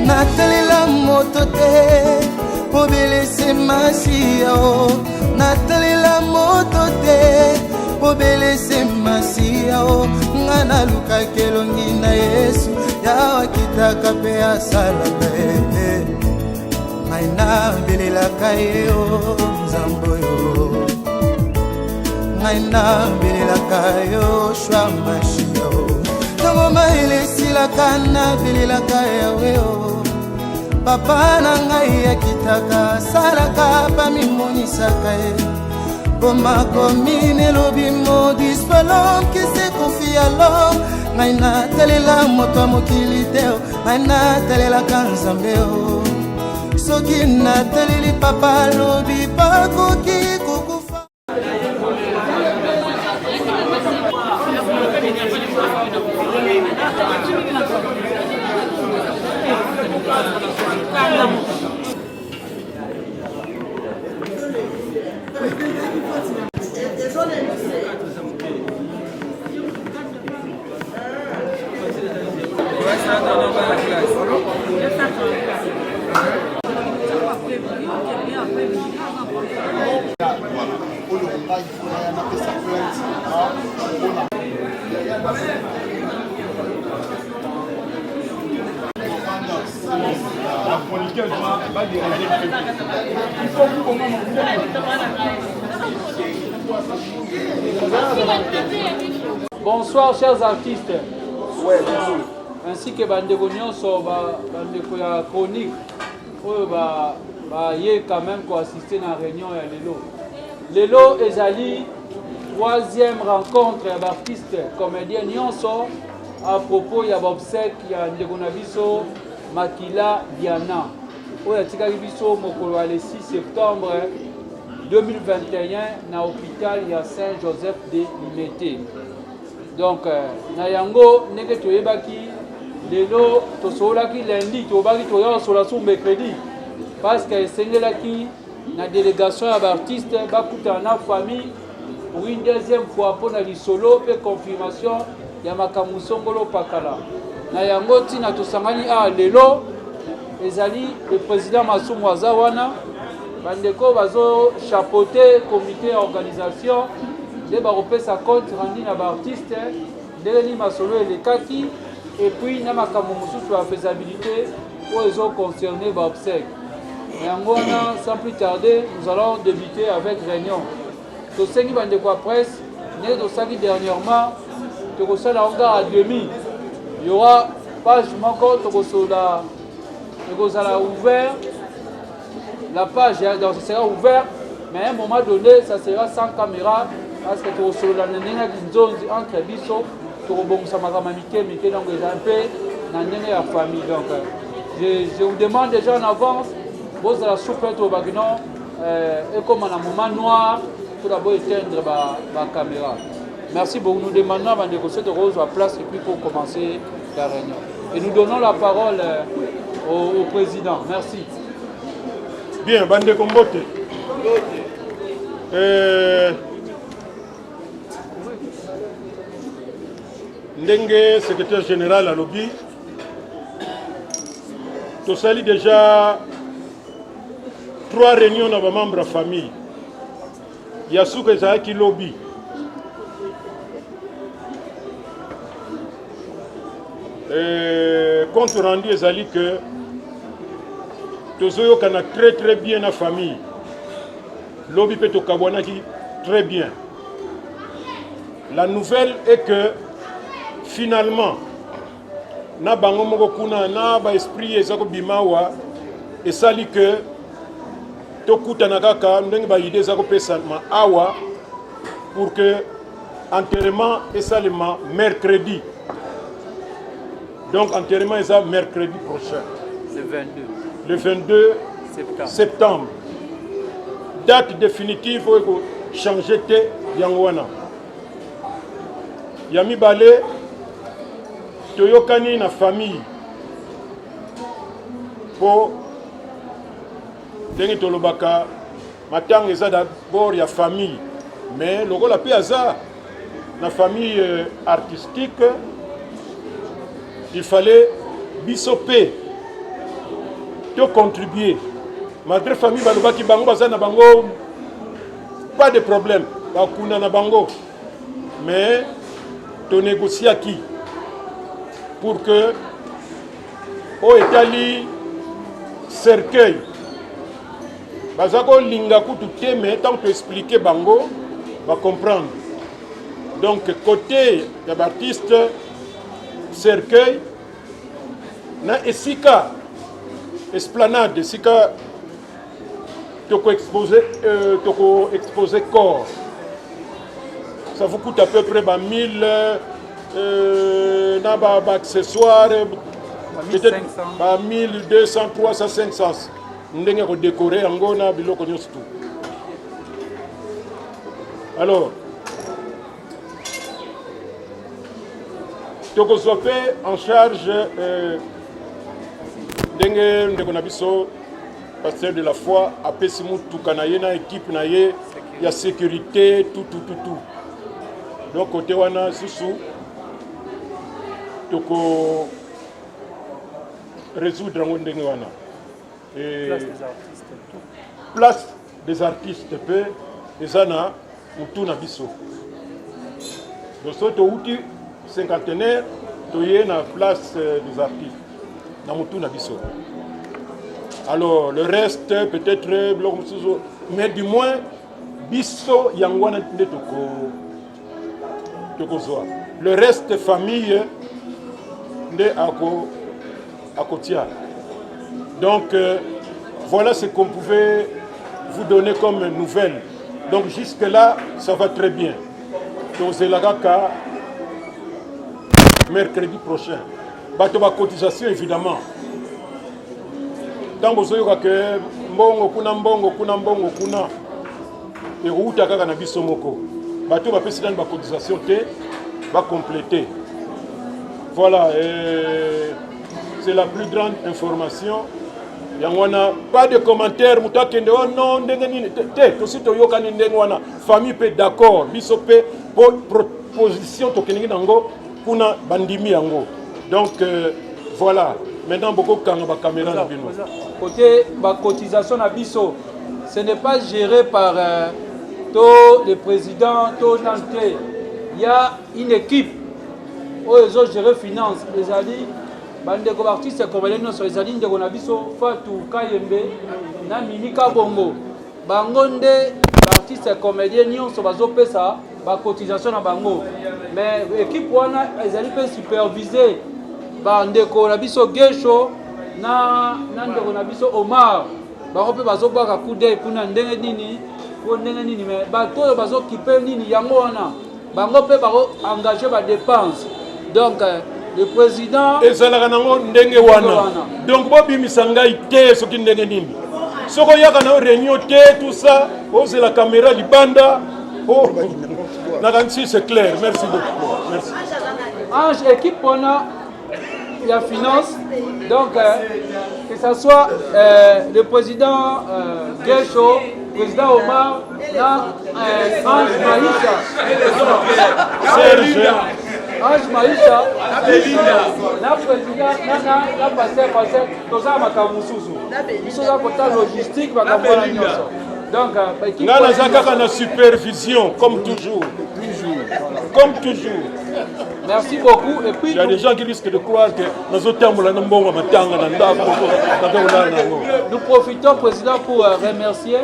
Natalela moto te pobelese masiya o natalela moto te pobelese masiya o nga nalukaka elongi na yesu yawe akitaka mpe asalaka ye ngai nabelelaka ye o nzambe oyo ngai nabelelaka yo shwa mashia o ntango mayele esilaka nabelelaka yawe o papa na ngai akitaka asalaka bamimonisaka ye bomakomi nelobi maudit soit l'homme qui se confie à l'homme ngai natalela moto ya mokili te ngai natalelaka nzambe o soki nataleli papa alobi bakoki kokufa Bonsoir chers artistes. Ouais, bonjour. Ainsi que bandeko nyonso ba bandeko ya chronique oyo ba ba ye quand même ko assister na réunion ya lelo. Lelo ezali troisième rencontre ya ba artistes comédiens nyonso à propos ya ba obsèques ya ndeko na biso Makila Diana oyo atikaki biso mokolo ya le 6 septembre 2021 na hôpital ya Saint Joseph de Limete. Donc euh, na yango ndenge toyebaki lelo tosololaki lundi tobaki toya kosola sur mercredi parce que esengelaki na délégation ya baartiste bakutana na famille pour une deuxième fois mpo na lisolo mpe confirmation ya makambo songolo pakala. Na yango ntina tosangani awa lelo ezali le président Masumu aza wana, bandeko bazo chapeauter comité ya organisation nde bakopesa compte rendu na baartiste ndenge nini masolo elekaki et puis na makambo mosusu ya faisabilité oyo ezo concerne ba obsèques. Na yango wana sans plus tarder nous allons débuter avec réunion. Tosengi bandeko ya presse ndenge tosali dernièrement tokosala yango kaka demi il y aura page moko tokosolola ekozala ouvert la page donc ça sera ouvert mais à un moment donné ça sera sans caméra parce que tokosolola na ndenge ya kinzonzi entre biso tokobongisa makambo ya mike mike donc eza mpe na ndenge ya famille donc je, je vous demande déjà en avance bozala souple tolobaki non euh, ekoma na moment noir pour d'abord éteindre ba, ba caméra merci beaucoup nous demandons à bandeko soki tokozwa place et puis pour commencer la réunion et nous donnons la parole euh, au, au président merci bien bandeko mbote euh, ndenge secrétaire général alobi tosali déjà trois réunions na bamembre ya famille ya suka ezalaki lobi eh, compte rendu ezali que tozoyokana très très bien na famille lobi mpe tokabwanaki très bien la nouvelle est que finalement na bango moko kuna na ba esprit eza kobima awa esali que tokutana kaka ndenge ba idée eza kopesama awa pour que enterrement esalema mercredi donc enterrement eza mercredi prochain le 22 le 22 septembre, septembre. date définitive oyo ekochange te yango wana Ya mibale, toyokani na famille mpo ndenge tolobaka matanga eza d'abord ya famille mais lokola mpe aza na famille euh, artistique il fallait biso mpe To contribuer malgré famille balobaki bango baza na bango pas de problème, bakuna na bango, mais to négociaki pour que oyo etali cercueil baza kolinga kutu te, mais ntango toexplike bango bacomprendre. Donc côté ya baartiste, cercueil na esika esplanade, esika toko expose toko expose corps, ça vous coûte à peu près ba 1000 na ba accessoire, peut-être ba 1200, 300, 500, ndenge ya kodécorer yango na biloko nyonso tout. Alors tokozwa mpe en charge ndenge ndeko na biso pasteur de la foi apesi mutuka na ye na équipe na ye ya sécurité, tout tout tout tout. Donc côté wana susu toko résoudre yango ndenge wana. Place des artistes, tout. Place des artistes mpe eza na mutu na biso. Donc soki touti Cinquantenaire, toye na Place des artistes na mutu na biso. Alors le reste, peut-être biloko mosusu, mais du moins biso yango wana nde tokozwa. Le reste, famille nde akotia. Donc voilà ce qu'on pouvait vous donner comme nouvelle. Donc jusque là ça va très bien. Tozela kaka mercredi prochain. Bato bacotisation, évidemment, ntango ozoyoka ke mbongo kuna, mbongo kuna, mbongo kuna, ekouta kaka na biso moko. Bato bapesi nani bacotisation te, bacomplete. Voilà, c'est la plus grande information yango wana. Pas de commentaire, moto akende o non ndenge nini te. Tosi toyokani ndenge wana, famille mpe d'accord, biso mpe po proposition tokendeki nango kuna, bandimi yango. Donc voilà, maintenant bokokanga bacaméra na bino. Côté bacotisation na biso, ce n'est pas géré par to le président to nani te. Il y a une équipe oyo ezogérer finance, ezali bandeko baartiste comédien nyonso, ezali ndeko na biso Fatu Kayembe na Mimi Kabongo. Bango nde baartiste comédien nyonso bazopesa bacotisation na bango, mais équipe wana ezali mpe supervisé bandeko na biso Gesho na ndeko na biso Omar. Bango mpe bazobwaka coup d'œil kuna ndenge nini po ndenge nini, mais bato oyo bazokipe nini yango wana, bango mpe bako engage badépense. Donc le président Ezalaka nango ndenge wana. Donc bobimisa ngai te soki ndenge nini, soki oyaka na yo réunion te, tout ça, ozela caméra libanda. Oh, nakanisi c'est clair. Merci beaucoup, merci. Ange, équipe wana ya finance, donc que ce soit le président Gesho, président Omar na Ange Maisha. Serge. Ange Maisha na président na pasteur, toza na makambo mosusu, biso oza kota logistique, makambo wana nyonso. Donc nga naza kaka na supervision, comme toujours, comme toujours. Merci beaucoup et puis Il y a des gens qui risquent de croire que nazotambola na mbongo matanga na ndako, nazokolala nango. Nous profitons, président, pour remercier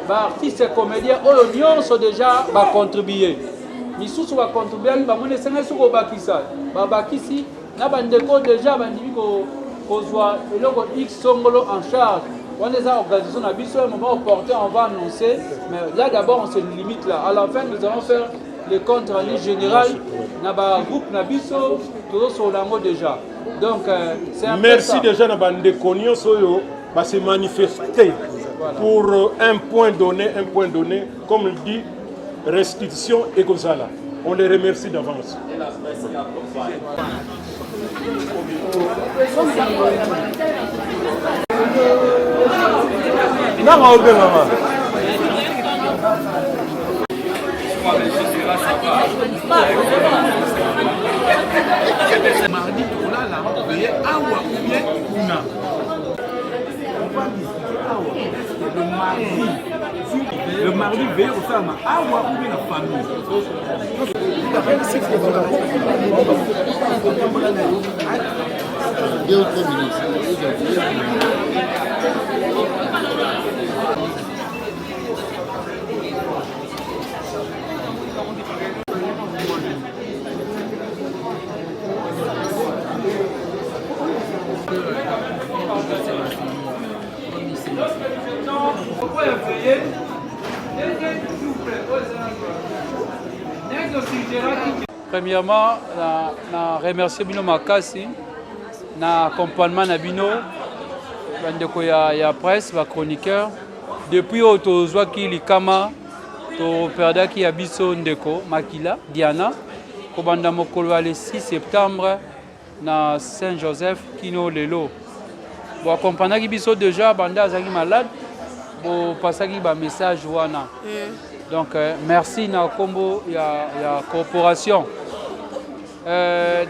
baartiste comédien oyo nyonso déjà bacontribue. Misusu bacontribuaki, bamoni esengeli soki kobakisa, babakisi. Na bandeko déjà bandimi kozwa eloko x songolo en charge, wana eza organisation na biso. Un moment opportun, on va annoncer, mais là d'abord on se limite là. À la fin, nous allons faire le compte rendu général na bagroupe na biso, tozosolola yango déjà. Donc c'est un Merci peu ça. Déjà na bandeko nyonso oyo base manifester pour un point donné, un point donné, comme le dit restitution ekozala. On les remercie d'avance. Nanga obengama. Mardi tolala oye awa ou bien kuna. mardi, le mardi veille kosalama awa ou bien na famille. Deux ou trois minutes. Premièrement, na, na remercier bino makasi na accompagnement na bino bandeko ya, ya presse ba chroniqueur depuis oyo tozwaki likama toperdaki ya biso ndeko makila Diana kobanda mokolo ya le 6 septembre na Saint Joseph kino lelo. Bo accompagnaki biso déjà banda azalaki malade, bo passaki ba message wana. Donc merci na kombo ya, ya corporation.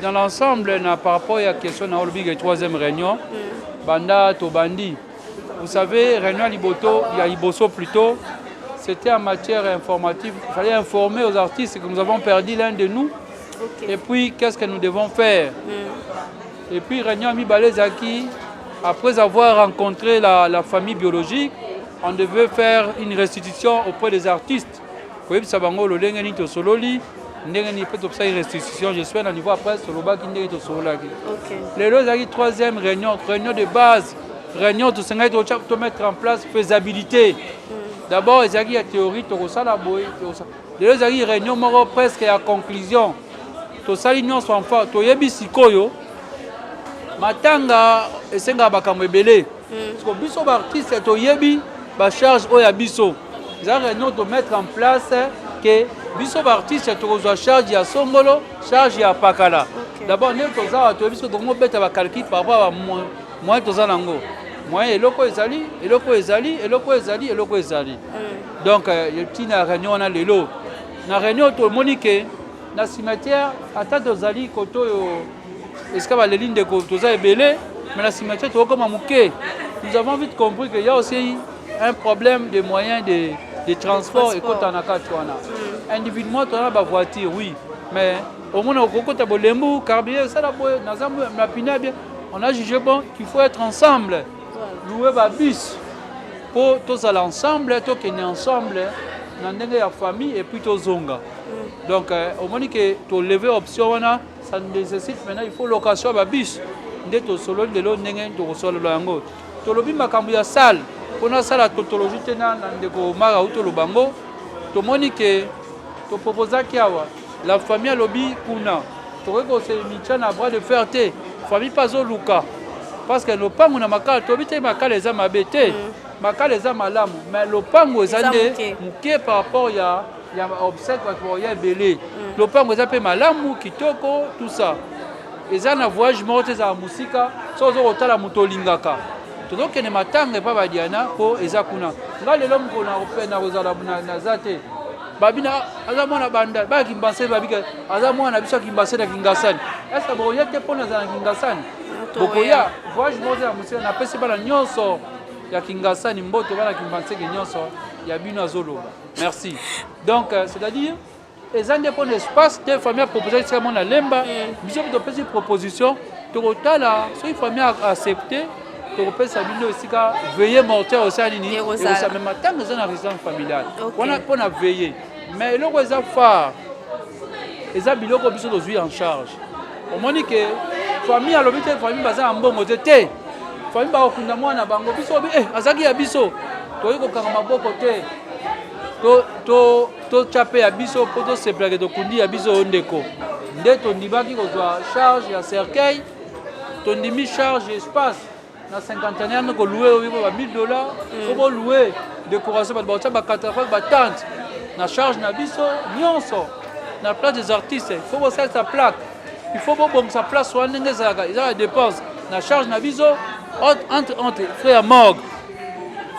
Dans l'ensemble na par rapport ya question na olobi ke troisième réunion banda tobandi. Vous savez, réunion ya liboto ya liboso plutôt, c'était en matière informative. Il fallait informer aux artistes que nous avons perdu l'un de nous. Et puis, qu'est-ce que nous devons faire? Et puis, réunion mibale ezalaki, après avoir rencontré la famille biologique, on devait faire une restitution auprès des artistes. Koyebisa bango lolenge nini tosololi, ndenge nini mpe topesaki restitution. J'espère na niveau après tolobaki ndenge tosololaki. Lelo ezalaki troisième réunion, réunion de base, réunion tosengaki tomettre en place faisabilité. D'abord ezalaki ya théorie, tokosala boye, tokosala. Lelo ezalaki réunion moko presque ya conclusion. Tosali nyonso enfin toyebi sikoyo matanga esengaka makambo ebele. Parce que biso baartiste toyebi bacharge oyo ya biso. Eza réunion to mettre en place ke biso baartiste tokozwa charge ya songolo, charge ya pakala. D'abord ndenge toza awa toyebi soki tokomobeta bacalcul par rapport ya moyen toza nango. Moyen eloko ezali, eloko ezali, eloko ezali, eloko ezali. Donc ntina ya réunion wana lelo. Na réunion tomoni ke na cimetière ata tozali kote oyo esika baleli ndeko toza ebele, mais na cimetière tokokoma moke. Nous avons vite compris qu'il y a aussi un problème de moyens de transport ekota na kati wana. Individuellement toza na bavoiture, oui, mais omona okokota bolembu carburant esala boye naza na pneu bien. On a jugé bon qu'il faut être ensemble, louer ba bus po tozala ensemble, tokende ensemble na ndenge ya famille et puis tozonga. Donc omoni ke tolever option wana, ça nécessite maintenant il faut location ya babus. Nde tosololi lelo ndenge tokosolola yango. Tolobi makambo ya salle mpona asala tautologie te na ndeko Omar auti toloba yango. Tomoni ke toproposaki awa, la famille alobi kuna tokoki kosemitia na bras de fer te, famille mpe azoluka parce que lopango na Makala, toyebi te Makala eza mabe te, Makala eza malamu, mais lopango eza nde moke par rapport ya obsèque bato bakoya ebele. Lopango eza mpe malamu kitoko, tout ça eza na voyage moko te, ezala mosika. So oza kotala moto olingaka, tozokende matanga epa badiana mpo eza kuna. Nga lelo mokolo nakozala naza te, babina aza mwana banda baya Kimbasele, babika aza mwana na biso ya Kimbasele ya Kingasani. Est-ce bokoya te mpo nazala na Kingasani? Bokoya. Voyage moko te ya mosika. Napesi bana nyonso ya Kingasani mbote, bana Kimbanseke nyonso ya bino azoloba merci. Donc c'est-à-dire eza nde mpona espace te. Famille apropose esika mona Lemba, biso mpe topesi proposition. Tokotala soki famille accepte, tokopesa bino esika veillée mortuaire osala nini Ekozala. Mais matanga eza na résidence familiale wana mpona veillée. Mais eloko eza phare eza biloko biso tozwi en charge. Omoni ke famille alobi te, famille baza na mbongo te te, famille bakokunda mwana bango. Biso obi eh, azalaki ya biso, tokoki kokanga maboko te, totya mpe ya biso mpo tosepelake tokundi ya biso oyo ndeko. Nde tondimaki kozwa charge ya cercueil, tondimi charge espace na cinquantenaire nde kolouer oyo ba 1000 $, po bolouer décoration, bato bakotya bacatafalque, batente, na charge na biso nyonso. Na place des artistes, il faut bosalisa plaque, il faut bobongisa place wana ndenge ezalaka, eza ya dépense na charge na biso. Entre frais ya morgue,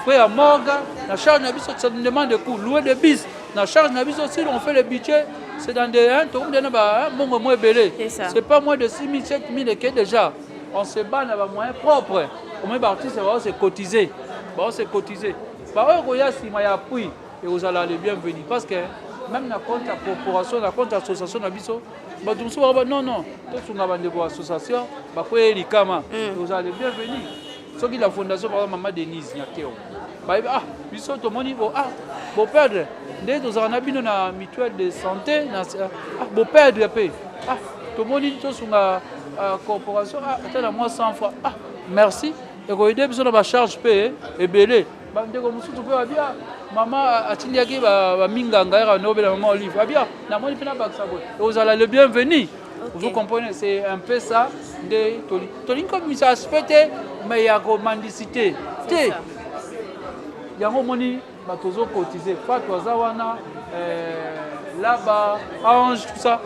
frais ya morgue na charge na biso. Ça nous demande de coût, louer de bus na charge na biso. Si on fait le budget, c'est dans des, hein, tokomi na ba mbongo mo ebele. C'est ça. C'est pas moins de 6 000, 7 000 eke déjà. On se bat na bamoyen propre. Omoni baartiste bao se cotiser, bao se cotiser. Baoyo koya nsima ya appui ekozala le bienvenu, parce que même na compte ya corporation, na compte ya association na biso, bato mosusu bakoba non non, tosunga bandeko ya association bakweye likama, ekozala le bienvenu. Soki la fondation, par exemple mama Denise Nyakeo, bayebi, ah, biso tomoni bo, ah, boperdre nde tozalaka na bino na mutuelle de santé na, ah, boperdre mpe, ah, tomoni tosunga corporation, ah, ata na mwa 100 francs, ah, merci, ekoyede biso na bacharge mpe ebele. Bandeko mosusu mpe babia, mama atindiaki baminganga yaka nobela mama Olive, babia namoni mpe nabakisa boye, ekozala le bienvenu. Vous comprenez, c'est un peu ça nde tolingi kobimisa aspect te, mais ya komandicité te. Yango omoni bato ozokotize, Fatu aza wana, laba ange, tout ça,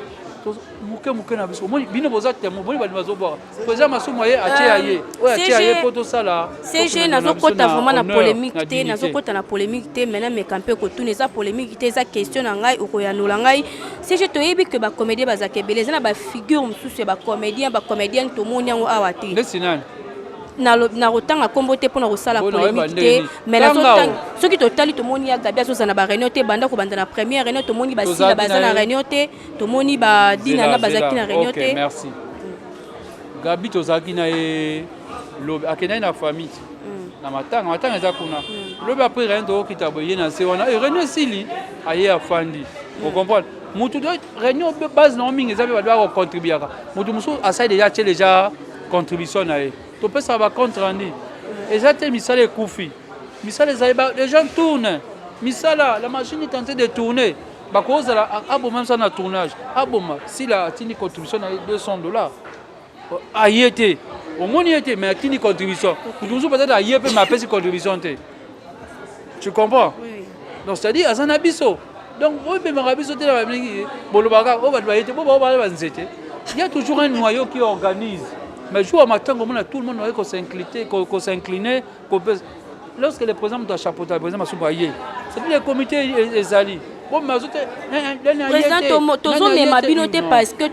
moke moke na biso. Omoni bino boza temo, omoni bato bazobwaka, président Masumu aye, atie ya ye oyo, atie ya ye mpo tosala. CG, nazokota vraiment na polémique te, nazokota na polémique te. Maintenant meka mpe kotuna, eza polémique te, eza question na ngai, okoyanola ngai. CG, toyebi ke bacomédien bazalaka ebele, eza na bafigure mosusu ya bacomédien, bacomédienne, tomoni yango awa te. Ndesi nani? Nakotanga nkombo te mpona kosala polémique te, mais soki totali, tomoni ya Gabi azozala na baréunion te banda kobanda na première réunion, tomoni basila baza na réunion te, tomoni badinana bazalaki na réunion te. Merci. Gabi, tozalaki na ye lobi, akendaki na famille na matanga, matanga eza kuna. Lobi après réunion, tokokita boye, ye na se wana, réunion esili, aye afandi. Ocomprendre, mutu réunion base nango mingi eza mpe bato bakocontribuaka. Motu mosusu asali déjà, atie déjà contribution na ye, topesaka bacompte rendu. Eza te misala ekufi, misala ezali, les gens tournent misala, la machine est en train de tourner. Bakozala aboma misala na tournage, aboma sila atindi contribution na ye 200 $, aye te, omoni ye te, mais atindi contribution. Motu mosusu peut-être aye mpe, mais apesi contribution te. Tu comprends? Oui. Donc c'est-à-dire aza na biso, donc oyo ebemaka biso te na bamingi bolobaka oyo bato baye te, bo bao bala banzete. Il y a toujours un noyau qui organise, mais jour ya matango, omona tout le monde oye kos'incliner, kopesa. Lorsque le président, moto achapeauta, le président Masumu aye, c'est le comité ezali. Président, tozomema bino te parce que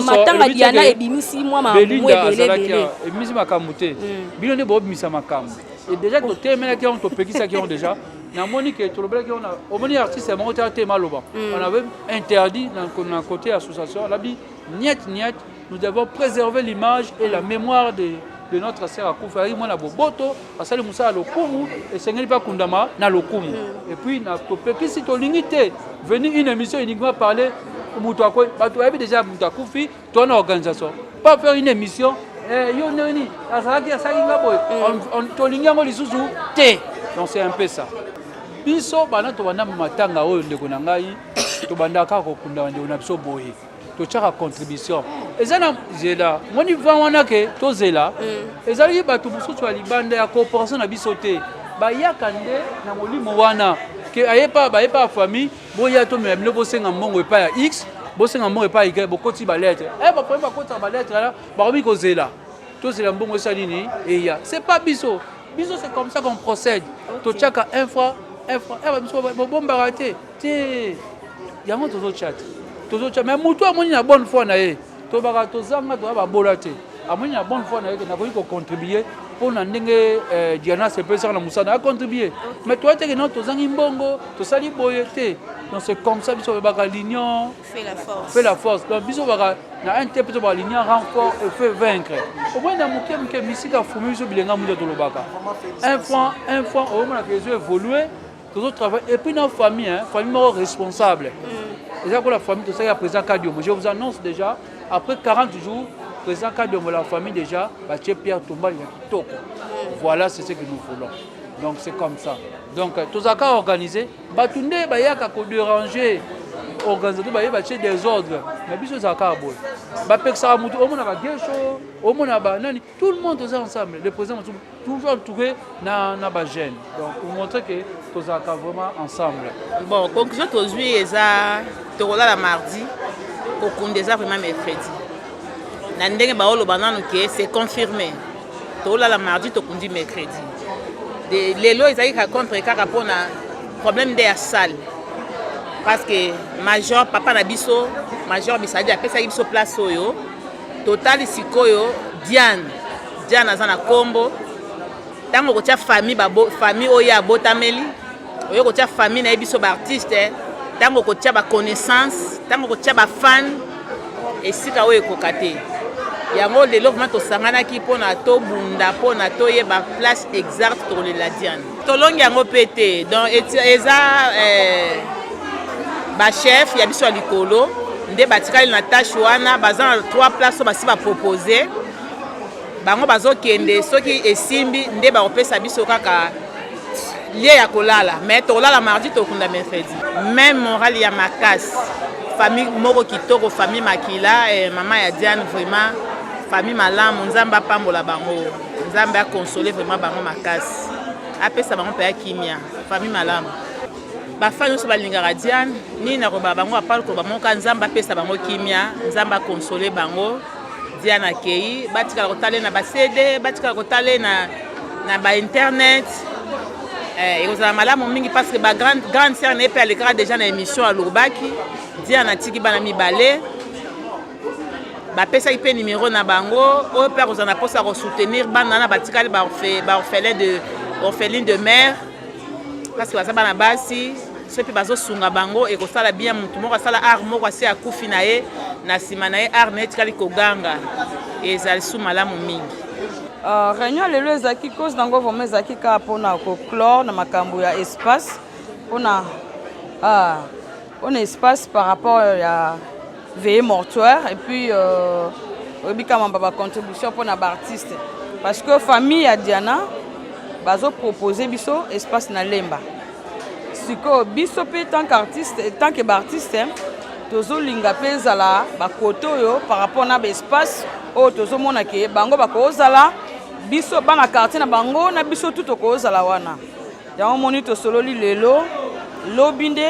matanga Diana ebimisi mwa makambo ebele ebele. Ebimisi makambo te, bino nde bobimisa makambo. Et déjà totemelaki yango, topekisaki yango déjà. Namoni ke tolobelaki yango, omoni artiste moko te atema aloba. On avait interdit na côté association, alabi niet niet, nous devons préserver l'image et la mémoire de notre sœur akufa. Azalaki mwana boboto, asali mosala lokumu, esengeli mpe akundama na lokumu. Et puis na topekisi, tolingi te venir une émission uniquement parler moto akoyi. Bato bayebi déjà moto akufi, to na organisation, pas faire une émission, yo ndenge azalaki, asalaki nga boye, tolingi yango lisusu te. Donc c'est un peu ça. Biso bana tobanda matanga oyo, ndeko na ngai, tobandaka kaka kokunda bandeko na biso boye, totiaka contribution eza na zela. Moni vent wana ke tozela, ezalaki bato mosusu ya libanda ya coopération na biso te, bayaka nde na molimo wana ke ayepa, bayepa ya famille, boya tomela bino, bosenga mbongo epai ya X, bosenga mbongo epai ya Y, bokoti balettre, e bapremier bakotaka balettre wana, bakomi kozela, tozela mbongo esa nini eya. C'est pas biso, biso c'est comme ça qu'on procède. Totiaka un fois, un fois, biso bobombaka te te, yango tozotya te, tozotya. Mais motu amoni na bonne foi na ye, tobaka tozanga, toza babola te, amoni na bonne foi na ye ke nakoki kocontribue mpo na ndenge Diana sepesaka na mosala, acontribue. Mais toya teke non, tozangi mbongo, tosali boye te. Donc c'est comme ça. Biso oyebaka l'union fait la force. Fait la force. Donc biso baka na un te, biso baka l'union renfort et fait vaincre. Omoi na moke moke misika fumi biso bilenga mutu, tolobaka un franc, un franc, oyomonaka ezo évolue, tozotravaille. Et puis na famille, hein, famille moko responsable eza kola famille tosali ya président Kadiomo. Je vous annonce déjà, après 40 jours, président Kadiomo, la famille déjà batie pierre tombale ya kitoko. Voilà, c'est ce que nous voulons. Donc c'est comme ça. Donc tozalaka organisé, bato nde bayaka kodéranger organisateur, baye batie désordre, mais biso ezalaka boye, bapekisaka motu, omona bagesho, omona banani, tout le monde toza ensemble. Le président toujours entouré na bajeune, donc pour montrer que tozalaka vraiment ensemble. Bon, conclusion tozwi eza tokolala mardi, kokunda eza vraiment mercredi. Na ndenge baoloba nanu ke c'est confirmé, tolala mardi, tokundi mercredi. Lelo ezalaki kaka contre kaka mpona problème nde ya salle, parce que major, papa na biso major Bisadi apesaki biso place oyo. Totali sikoyo Diane, Diane aza na nkombo. Ntango okotia famille, babo, famille oyo ye abotameli, oye kotia famille na ye biso baartiste, ntango okotia baconnaissance, ntango okotia bafan, esika oyo ekoka te. Yango lelo vraiment tosanganaki mpona tobunda, mpona toyeba place exacte tokolela Diane. Tolongi yango mpe te, donc eza bachef ya biso ya likolo nde batikali na tâche wana, baza na 3 places oyo basi bapropose bango, bazokende soki esimbi nde bakopesa biso kaka lie ya kolala. Mais tokolala mardi, tokunda mercredi. Même morale ya makasi, famille moko kitoko, famille Makila, mama ya Diane, vraiment famille malamu. Nzambe apambola bango, Nzambe akonsole vraiment bango makasi, apesa bango mpe ya kimia. Famille malamu, bafani nyonso balingaka Diane. Nini nakoloba bango apart koloba moko? Nzambe apesa bango kimia, Nzambe akonsole bango. Diane akei, batikala kotala na baCD, batikala kotala na bainternet, ekozala malamu mingi, parce que bagrande grande sœur na ye mpe alekaka déjà na émission, alobaki Diane atiki bana mibale, bapesaki mpe numéro na bango. Oyo mpe akozala na mposa ya kosoutenir bana wana batikali baorphelin de orpheline de mère, parce que baza bana basi, soki mpe bazosunga bango, ekosala bien. Motu moko asala art moko, asi akufi na ye, na nsima na ye art na ye etikali koganga, ezali su malamu mingi. Réunion lelo ezalaki, cause nango vraiment ezalaki kaka mpona koclore na makambo ya espace, mpona espace par rapport ya veillée mortuaire, et puis oyebi kama bacontribution mpona baartiste, parce que famille ya Diana bazopropose biso espace na Lemba. Sikoyo biso mpe tant qu'artiste, tant que baartiste, tozolinga mpe ezala bakote oyo par rapport na baespace oyo tozomona ke bango bakozala, biso bana quartier na bango na biso tu tokozala wana. Yango moni tosololi lelo, lobi nde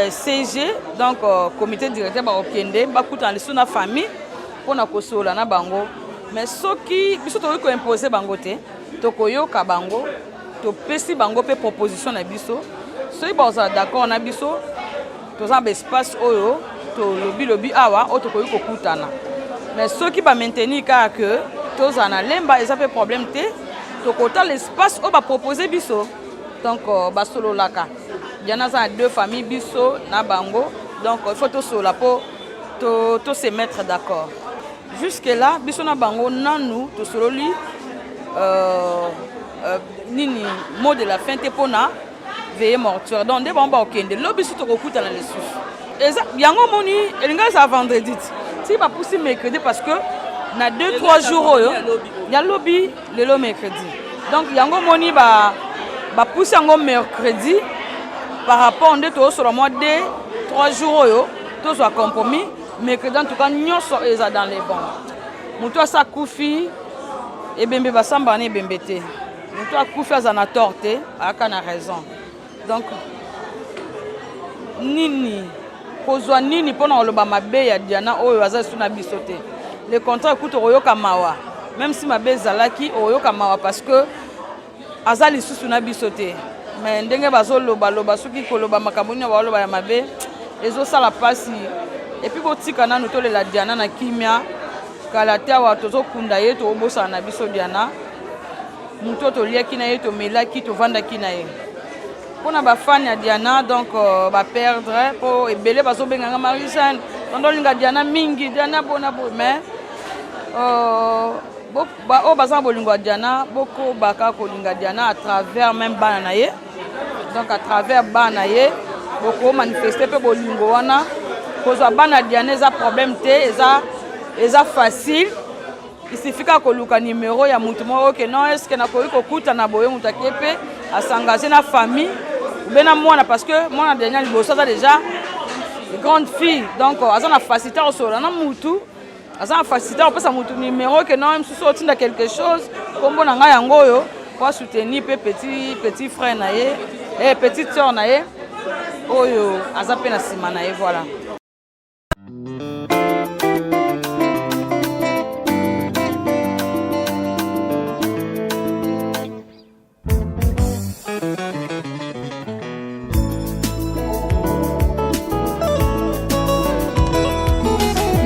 CG, donc comité directeur, bakokende bakutana lisusu na famille mpona kosolola na bango. Mais soki biso tokoki koimpose bango te, tokoyoka bango, topesi bango mpe proposition na biso. Soki bazala d'accord na biso, toza na baespace oyo tolobilobi awa oyo tokoki kokutana. Mais soki bamaintenir kaka ke tozala na Lemba, eza mpe problème te, tokotala espace oyo bapropose biso. Donc basololaka, Diana aza na deux familles, biso na bango, donc il faut tosolola mpo to se mettre d'accord. Jusque là biso na bango nanu tosololi nini, mot de la fin te mpona veillée mortuaire. Donc nde bango bakokende, lobi biso tokokutana lisusu. Eza yango omoni, elingi ezala vendredi ti bapusi mercredi, parce que na 2 3 jours oyo ya lobi, lelo mercredi, donc yango omoni bapusi yango mercredi par rapport nde tozosola mwa 2 3 jours oyo tozwa compromis mercredi. En tout cas nyonso eza dans les bons. Moto asa akufi, ebembe basambaka na ebembe te. Moto akufi aza na tort te, ayaka na raison. Donc nini kozwa nini mpona koloba mabe ya Diana oyo aza lisusu na biso te? Le contraire kuta, okoyoka mawa. Même si mabe ezalaki, okoyoka mawa parce que aza lisusu na biso te. Mais ndenge bazolobaloba, soki koloba makambo nini baloba ya mabe, ezosala mpasi. Et puis botika nanu tolela Diana na kimia. Kala te awa tozokunda ye, tokobosana na biso Diana, moto oyo toliaki na ye, tomelaki, tovandaki na ye. Mpona bafani ya Diana, donc baperdre mpo ebele bazobenganga Marie Jeanne, tondo olinga Diana mingi, Diana bona boye. Mais oyo baza na bolingo ya Diana, bokobaka kolinga Diana à travers même bana na ye. Donc à travers bana na ye bokomanifeste mpe bolingo wana. Kozwa bana Diana eza problème te, eza facile. Il suffit kaka koluka numéro ya motu moko, oke non, est ce que nakoki kokutana boye? Moto ake mpe asengage na famille ube na mwana, parce que mwana Diana liboso aza déjà grande fille, donc aza na facilité akosolola na mutu, aza na facilité akopesa mutu numéro ke non, mosusu otinda quelque chose, nkombo na ngai yango oyo, po asoutenir mpe petit frère na ye, petite sœur na ye oyo aza mpe na nsima na ye. Voilà.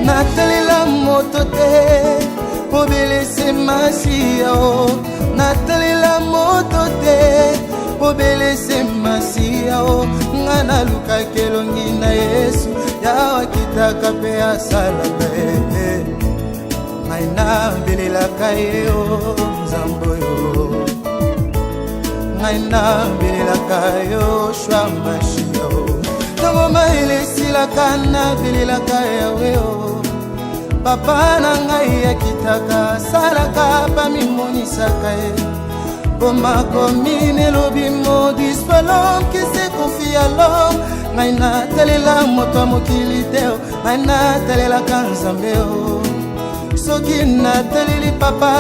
Natalela moto te, mobili nsima. Masiya o natalela moto te bobele se Masiya o nga nalukaka elongi na Yesu Yawe akitaka mpe asalaka ye ngai nabelelaka ye o Nzambe oyo ngai nabelelaka yo shwa Masiya o ntango mayele esilaka nabelelaka Yawe o papa na ngai akitaka asalaka bamimonisaka ye po makomi elobi: "Maudit soit l'homme qui se confie à l'homme." Ngai natalela moto ya mokili te o ngai natalelaka Nzambe o soki nataleli papa.